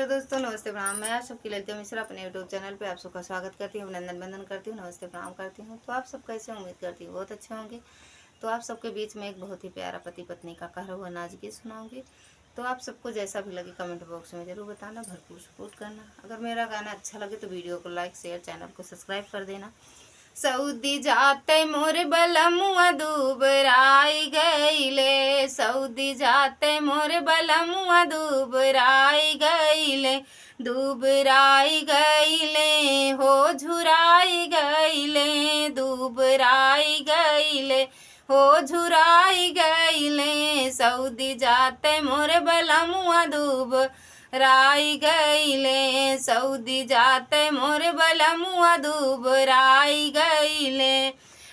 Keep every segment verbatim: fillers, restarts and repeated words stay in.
तो दोस्तों, नमस्ते, प्रणाम। मैं आप सबकी ललिता मिश्रा अपने YouTube चैनल पे आप सबका स्वागत करती हूँ, अभिनंदन वंदन करती हूँ, नमस्ते, प्रणाम करती हूँ। तो आप सब कैसे, उम्मीद करती हूँ बहुत अच्छे होंगे। तो आप सबके बीच में एक बहुत ही प्यारा पति पत्नी का कहरा हुआ नाच गीत सुनाऊंगी। तो आप सबको जैसा भी लगे, कमेंट बॉक्स में जरूर बताना, भरपूर सपोर्ट करना। अगर मेरा गाना अच्छा लगे तो वीडियो को लाइक, शेयर, चैनल को सब्सक्राइब कर देना। सऊदी जाते मोर बलमुआ दुबराई गईले, सऊदी जाते मोर बलमुआ दुबराई गईले, दुबराई गईले हो, झुराई गईले, दुबराई गईले हो, झुराई गईले। सऊदी जाते मोर बलमुआ दुबराई गईले, सऊदी जाते मोर बलमुआ दुबराई गईले।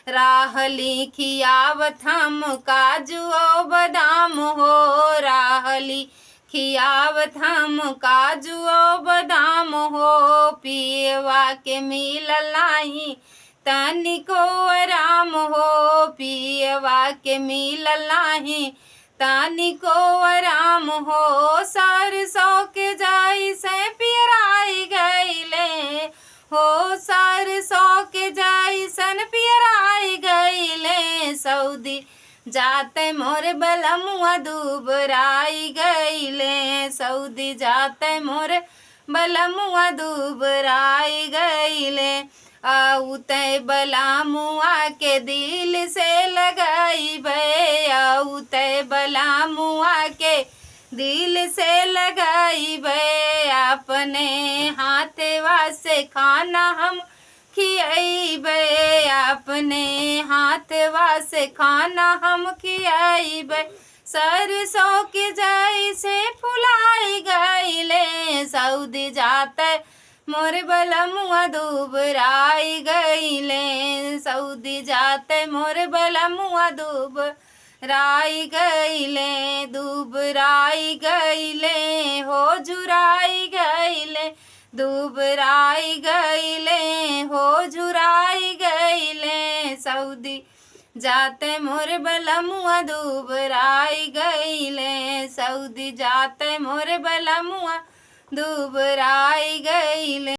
राहली खियावत हम काजू औ बादाम हो, राहली खियावत हम काजू औ बादाम हो। पियवा के मिलल नाही तनिको आराम हो, पियवा के मिलल नाही तनिको आराम हो। सरसों के जैसे पियराई गईले हो, सरसों के जैसन पियराई गईले। सऊदी जाते मोर बलमुआ दुबराई गईले, सऊदी जाते मोर बलमुआ दुबराई गईले। आउते बलमुआ के दिल से लगइबे, आउते बलमुआ के दिल से लगइबे। अपने हाथवा से खाना हम खियइबे, अपने हाथवा से खाना हम खियइबे। सरसों के जैसे फुलाई गईले, सऊदी जाते मोर बलमुआ दुबराई गईले, सऊदी जाते मोर बलमुआ दुबराई गईले, दुबराई गईले हो, झुराई गईले, दुबराई गईले हो, झुराई गईले। सऊदी जाते मोर बलमुआ दुबराई गईले, सऊदी जाते मोर बलमुआ दुबराई गईले।